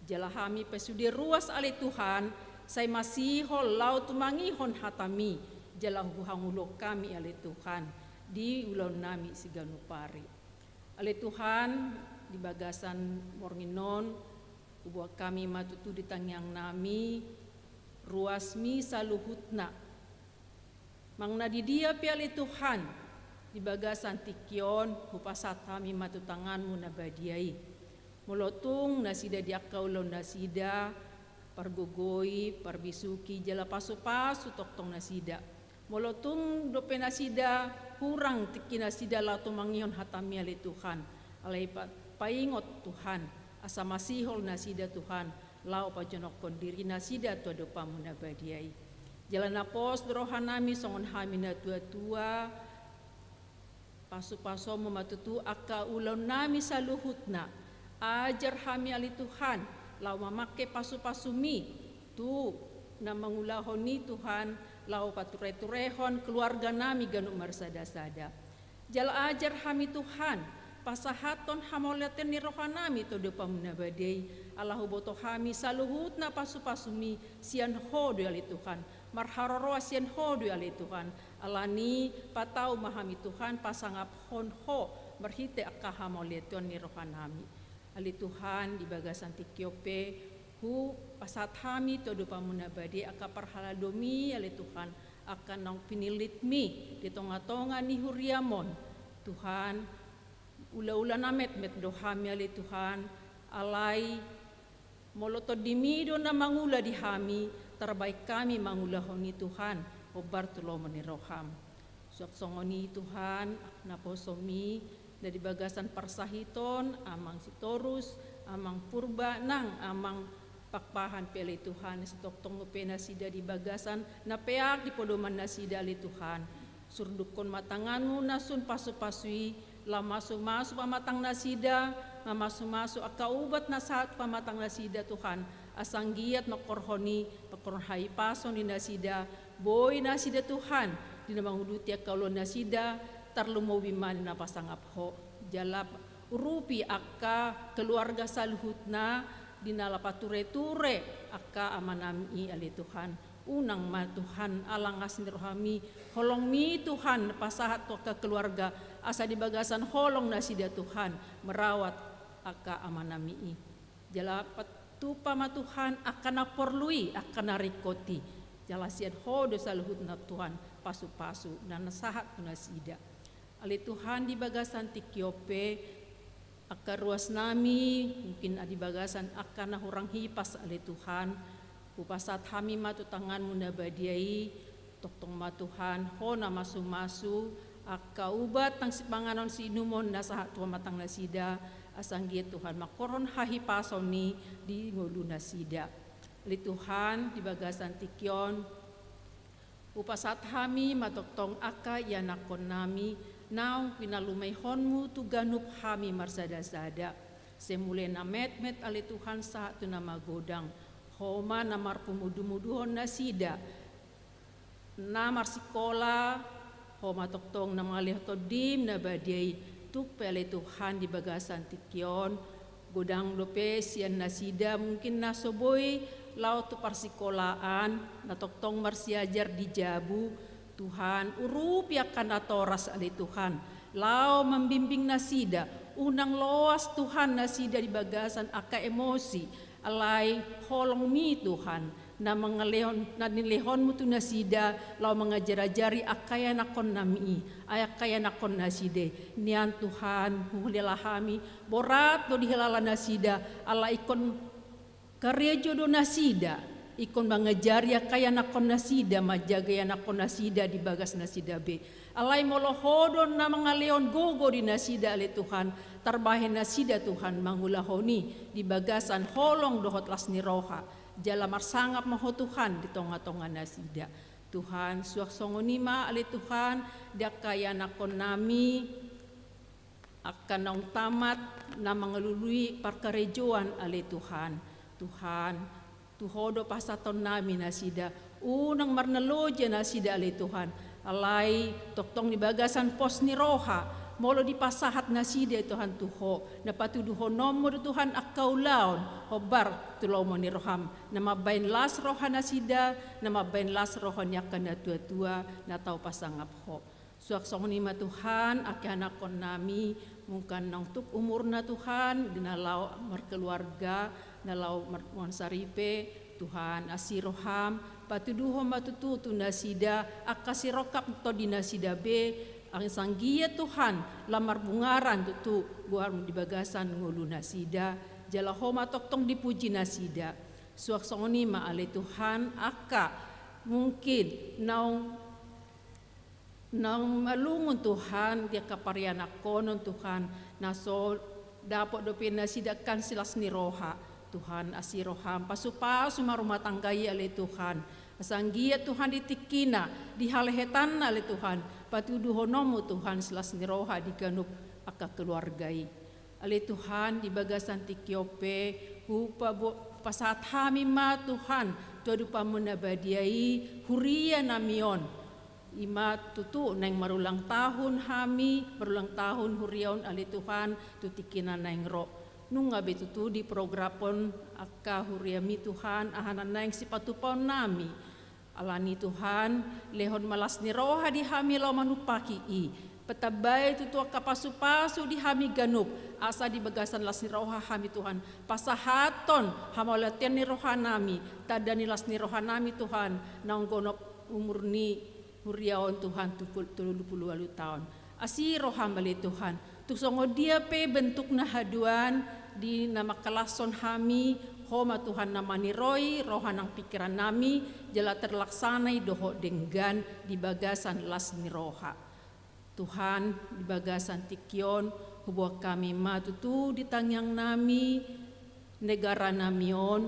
Jala hami pe sude ruas ale Tuhan, sai masihol laho tumangihon hatami, jala huhangoluhon hami ale Tuhan, di ulaonnami siganup ari. Ale Tuhan, di bagasan borngin on, huboan hami ma tutu di tangiangnami, ruasmi saluhutna. Manang na di dia pe ale Tuhan, di bagasan tingki on, hupasahat hami ma tu tanganmu na badia i. Molo tung nasida di angka ulaonnasida, pargogoi, parbisuki, jala pasupasu tongtong nasida. Molo tung dope nasida hurang tingki nasida laho tumangihon hatami ale Tuhan. Alai pa-, paingot Tuhan, asa masihol nasida Tuhan, laho pajonokhon diri nasida tu adopanmu na badia i. Jala na pos do rohanami songon hami na tuatua, pasupasuonmu ma tutu angka ulaonnami saluhutna. Ajar hami ale Tuhan, laho mamangke pasupasumi, tu na mangulahon i Tuhan, laho patureturehon keluarganami ganup marsadasada. Jala ajar hami Tuhan, pasahathon hamauliateon ni rohanami tu adopanmu na badia i, Ala huboto hami saluhutna pasupasumi sian Ho do i ale Tuhan. Marharoroan sian Ho do i ale Tuhan. Alani patau ma hami Tuhan pasangaphon Ho marhite angka hamauliateon ni rohanami. Ale Tuhan, di bagasan tingki on pe hupasahat hami tu adopanmu na badia angka parhaladomi ale Tuhan, angka naung pinillitmi di tongatonga ni huriam on. Tuhan, ulaula na metmet do hami ale Tuhan, alai molo tondimi do na mangula di hami, tarbaen hami mangulahon i Tuhan, hombar tu lomo ni roham. Suang songon i Tuhan, naposomi na di bagasan parsahiton, amang Sitorus, amang Purba, nang amang Pakpahan pe ale Tuhan, sitongtong pe nasida di bagasan na peak di podoman nasida ale Tuhan. Surdukkon ma tanganmu na sun pasupasu i, laho masumasu pamatang nasida, mamasumasu angka ubat na sahat pamatang nasida Tuhan, asa anggiat mangkorhon i, mangkorhon hahipason di nasida, boi nasida Tuhan, di na manguduti angka ulaon nasida, tarlumobi ma di na pasangap Ho. Jala urupi angka keluarga saluhutna, di na laho patureture angka amanami i ale Tuhan. Unang ma Tuhan, ala ngas ni rohami, holongmi Tuhan pasahat tu angka keluarga, asa di bagasan holong nasida Tuhan, merawat angka amanami i. Jala patupa ma Tuhan angka na porlu i, angka na ringkot i. Jala sian Ho do saluhutna Tuhan, pasupasu na sahat tu nasida. Ale Tuhan, di bagasan tingki on pe, angka ruasnami, mungkin di bagasan angka na hurang hipas ale Tuhan, hupasahat hami ma tu tanganmu na badia i, tongtong ma Tuhan, Ho na masumasu, angka ubat nang sipanganon siinumon na sahat tu pamatang nasida, asa anggiat Tuhan mangkorhon hahipason i di ngolu nasida. Ale Tuhan, di bagasan tingki on, hupasahat hami ma tongtong angka ianakhonnami, naung pinalumaihonmu tu ganup hami marsadasada. Sai mulai na metmet ale Tuhan sahat tu na magodang. Ho ma na marpumudumuduhon nasida. Na marsikola, Ho ma tongtong na mangalehon tondim na badia i. Tung pe ale Tuhan di bagasan tingki on, godang dope sian nasida mungkin na so boi laho tu parsikolaan, na tongtong marsiajar di jabu. Tuhan, urupi angka natoras ale Tuhan, laho mambimbing nasida, unang loas Tuhan nasida di bagasan angka emosi, alai holongmi Tuhan, na mangalehon, na nilehonmu tu nasida, laho mangajarajari angka ianakhonnami i, ai angka ianakhon nasida i. Nian Tuhan, huhilala hami, borat do dihilala nasida, ala ingkon karejo do nasida, ingkon mangajari angka ianakhon nasida, manjaga ianakhon nasida di bagas nasida be. Alai molo Ho do na mangalehon gogo di nasida ale Tuhan, tarbahen nasida Tuhan mangulahon i di bagasan holong dohot las ni roha. Jala marsangap ma Ho Tuhan di tongatonga nasida. Tuhan, suang songon i ma ale Tuhan, di angka ianakhonnami, angka naung tamat na mangalului parkarejoan ale Tuhan. Tuhan, tu Ho do pasahatonnami nasida, unang marnaloja nasida ale Tuhan. Alai tongtong di bagasan pos ni roha, molo dipasahat nasida Tuhan tu Ho, na patuduhononmu do Tuhan angka ulaon, hombar tu lomo ni roham, na mambahen las roha nasida, na mambahen las roha ni angka natuatua, na tau pasangap Ho. Suang songon i ma Tuhan, angka ianakhonnami, mungkin naung tuk umurna Tuhan, di na laho markeluarga, na laho mar-, mansaripe, Tuhan, asi roham, patuduhon ma tutu tu nasida, angka sirongkap tondi nasida be, asa anggiat Tuhan, lam marbungaran tutu, goarmu di bagasan ngolu nasida, jala Ho ma tongtong dipuji nasida. Suang songon i ma ale Tuhan, angka, mungkin, naung Naung malungun Tuhan, di angka parianakhonon Tuhan, na so dapot dope nasida kan silas ni roha. Tuhan, asi roham, pasupasu ma rumah tangga i ale Tuhan. Asa anggiat Tuhan di tingkina, di halehetanna ale Tuhan, patuduhononmu Tuhan silas ni roha di ganup angka keluarga i. Ale Tuhan, di bagasan tingki on pe, hupabo-, pasahat hami ma Tuhan, tu adopanmu na badia i, hurianami on. Ima tutu naeng marulang tahun hami, marulang tahun huria on ale Tuhan, tu tingkina naeng ro. Nunga be tutu diprographon angka huriami Tuhan, aha na naeng sipatupaonnami. Alani Tuhan, lehon ma las ni roha di hami laho manumpaki i. Patambai tutu angka pasupasu di hami ganup, asa di bagasan las ni roha hami Tuhan, pasahathon hamauliateon ni rohanami, tanda ni las ni rohanami Tuhan, naung gonop umur ni huria on Tuhan, tolu pulu ualu taon. Asi roham ale Tuhan, tung songon dia pe bentukna haduan di na mangkalashon hami, Ho ma Tuhan na maniroi roha nang pingkirannami, jala terlaksana i dohot denggan di bagasan las ni roha. Tuhan, di bagasan tingki on, huboan hami ma tutu di tangiangnami, negaranami on,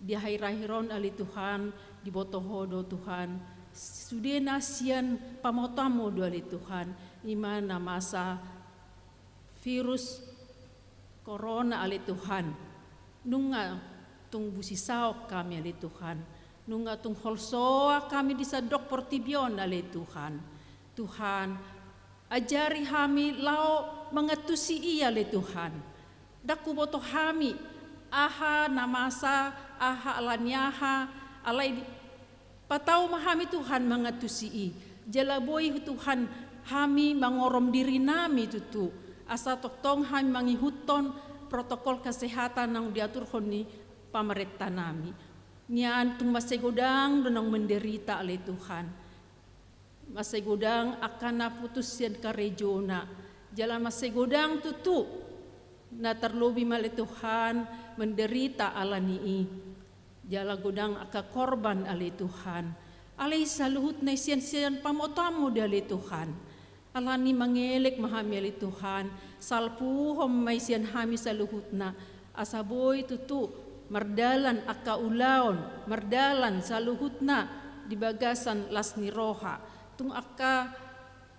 di akhir-akhir on ale Tuhan, diboto Ho do Tuhan, sudena sian pamotoanmu do ale Tuhan, i ma na masa virus corona ale Tuhan. Nunga tung busisaon hami ale Tuhan. Nunga tung holsoan hami di sandok portibi on ale Tuhan. Tuhan, ajari hami laho mangantusi i ale Tuhan. Ndang huboto hami, aha na masa, aha alani aha, alai di-, patau ma hami Tuhan mangantusi i. Jala boi Tuhan hami mangorom dirinami tutu. Asa tongtong hami mangihuthon protokol kesehatan naung diaturhon ni pamarentanami. Nian tung mansai godang do naung menderita ale Tuhan. Mansai godang angka na putus sian karejona. Jala mansai godang tutu na tarlobi ma ale Tuhan menderita alani i. Jala godang angka korban ale Tuhan. Alai saluhutna i sian, sian pamotoanmu do ale Tuhan. Alani mangelek ma hami ale Tuhan. Salpuhon ma i sian hami saluhutna. Asa boi tutu mardalan angka ulaon, mardalan saluhutna di bagasan las ni roha. Tung angka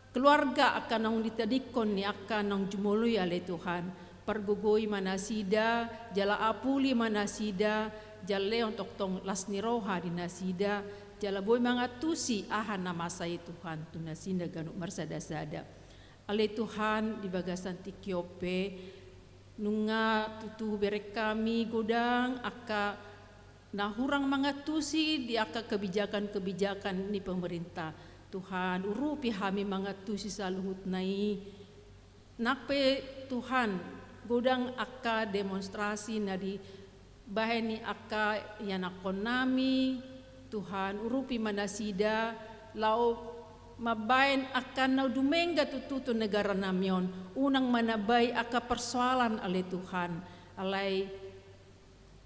keluarga angka naung ditadingkon ni angka naung jumolo i ale Tuhan. Pargogoi ma nasida, jala apuli ma nasida, jala lehon tongtong las ni roha di nasida, jala boi mangantusi aha na masa i Tuhan, tu nasida ganup marsada-sada. Ale Tuhan, di bagasan tingki on pe, nunga tutu hubereng hami godang angka na hurang mangantusi di angka kebijakan-kebijakan ni pemerintah. Tuhan, urupi hami mangantusi saluhutna i. Nang pe Tuhan, godang angka demonstrasi na dibahen ni angka ianakhonnami, Tuhan, urupi ma nasida, laho mambahen angka na dumenggan tutu tu negaranami on, unang manambai angka persoalan ale Tuhan, alai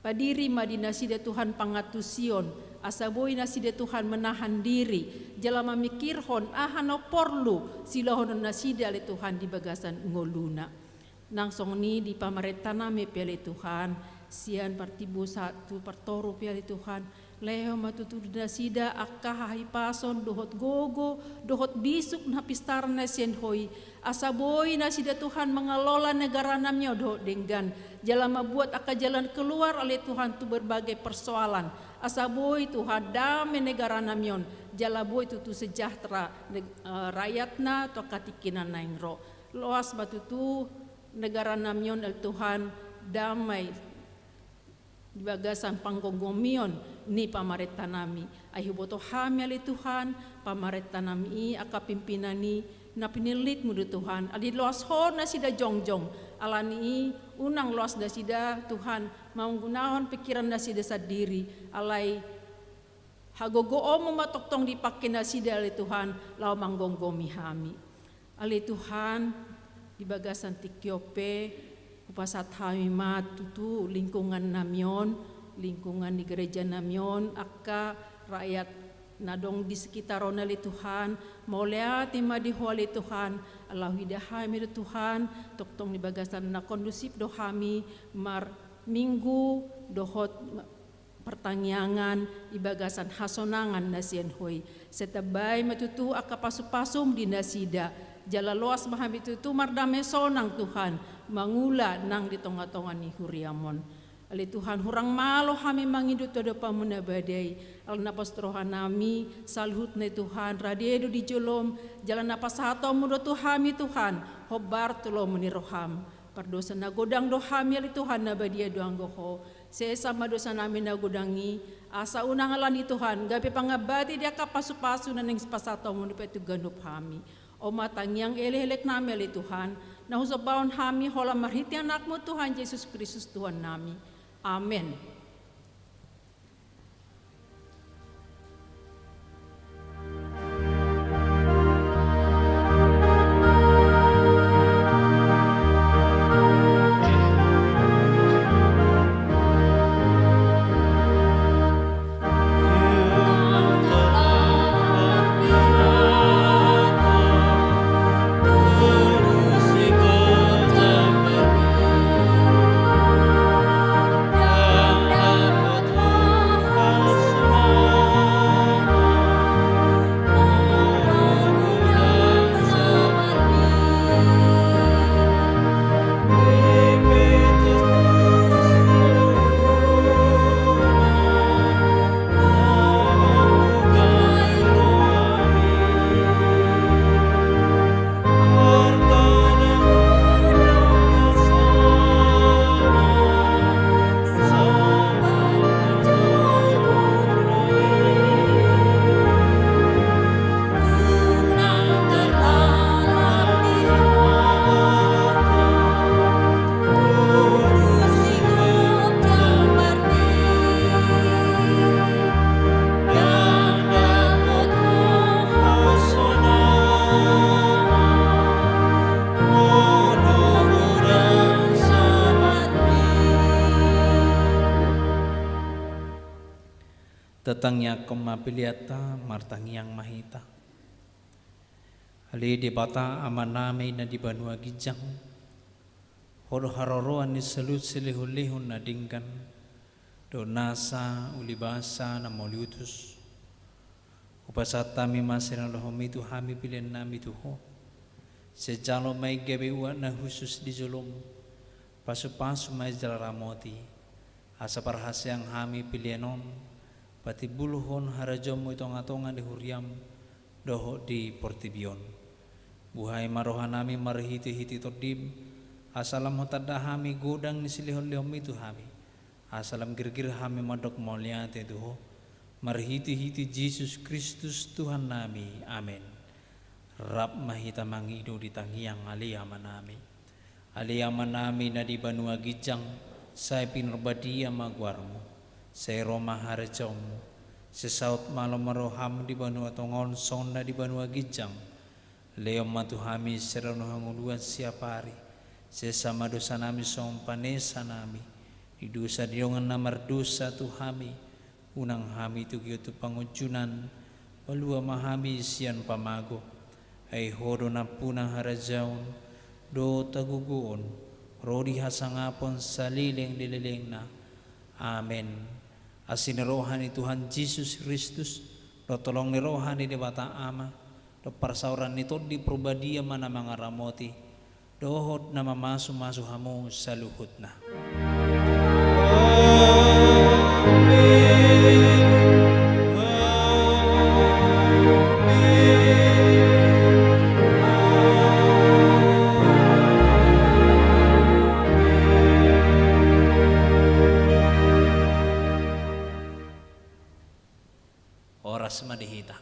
padiri ma di nasida Tuhan pangantusion, asa boi nasida Tuhan menahan diri, jala mamikirhon aha na porlu siulahonon nasida ale Tuhan di bagasan ngoluna. Nang songon i di pamarentanami pe ale Tuhan, sian partimbo sahat tu partoru pe ale Tuhan, lehon ma tutu di nasida angka hahipason dohot gogo, dohot bisuk na pinsaran na sian Ho i, asa boi nasida Tuhan mangelola negaranami on dohot denggan, jala mambuat angka jalan keluar ale Tuhan tu berbagai persoalan, asa boi Tuhan dame negaranami on, jala boi tutu sejahtera neg-, eh, rakyatna tu angka tingki na naeng ro. Loas ma tutu negaranami on ale Tuhan, damai di bagasan panggomgomion ni pamarentanami. Ai huboto hami ale Tuhan, pamarentanami i angka pimpinan i na pinillitmu do Tuhan. Alai loas Ho nasida jongjong. Alani i unang loas nasida Tuhan manggunahon pingkiran nasida sandiri. Alai hagogoonmu ma tongtong dipangke nasida ale Tuhan, laho manggomgomi hami. Ale Tuhan, di bagasan tingki on pe, hupasahat hami ma tutu lingkungannami on, lingkungan ni gerejanami on, angka rakyat na adong di sekitar on ale Tuhan, mauliate ma di Ho ale Tuhan, ala huida hami do Tuhan, tongtong di bagasan na kondusif do hami, marminggu, dohot partangiangan, di bagasan hasonangan na sian Ho i. Sai tambai ma tutu angka pasupasum di nasida. Jala loas ma hami tutu mardame sonang Tuhan, mangula nang di tongatonga ni huriam on. Ale Tuhan, hurang malo hami mangido tu adopanmu na badia i. Ala na pos rohanami, saluhutna i Tuhan, rade do di jolom, jala na pasahatonmu do tu hami Tuhan, hombar tu lomo ni roham. Pardosa na godang do hami ale Tuhan, na badia do anggo Ho. Sesa ma dosanami na godang i, asa unang ala ni Tuhan gabe pangambati di angka pasupasu na naeng sipasahatonmu dope tu ganup hami. On ma tangiang elekeleknami ale Tuhan, na husombahon hami holan marhite Anakmu Tuhan Jesus Kristus Tuhannami. Amen. Tatangiangkon ma peleanta, martangiang ma hita. Ale Debata Amanami na di banua ginjang, Ho do haroroan ni saluhut silehonlehon na denggan, dohot nasa ulibasa na mauliutus. Hupasahat hami ma sihaholonganmi tu hami peleannami tu Ho. Sai jalo ma i gabe uap na hushus di jolom, pasupasu ma i jala ramoti, asa parhaseang hami pelean on patimbulhon harajaonmu di tongatonga ni huriam dohot di portibi on. Buhai ma rohanami marhitehite Tondim, asa lam hutanda hami godang ni silehonlehonmi tu hami, asa lam girgir hami mandok mauliate tu Ho, marhitehite Jesus Kristus Tuhannami. Amen. Rap ma hita mangido di tangiang Ale Amanami. Ale Amanami na di banua ginjang, sai pinarbadia ma goarmu. Sai ro ma harajaonmu. Sai saut ma lomo ni roham di banua tonga on songon na di banua ginjang. Lehon ma tu hami sadari on hangoluan siapari. Sesa ma dosanami songon panesanami di dosa ni dongan na mardosa tu hami. Unang hami togihon tu pangunjunan, palua ma hami sian pamago. Ai Ho do nampuna harajaon dohot hagogoon ro di hasangapon saleleng ni lelengna. Amen. Asi ni roha ni Tuhan Jesus Kristus, dohot holong ni roha ni Debata Ama, dohot parsaoran ni Tondi Parbadia ma na mangaramoti, dohot na mamasumasu hamu saluhutna. Horas ma di hita.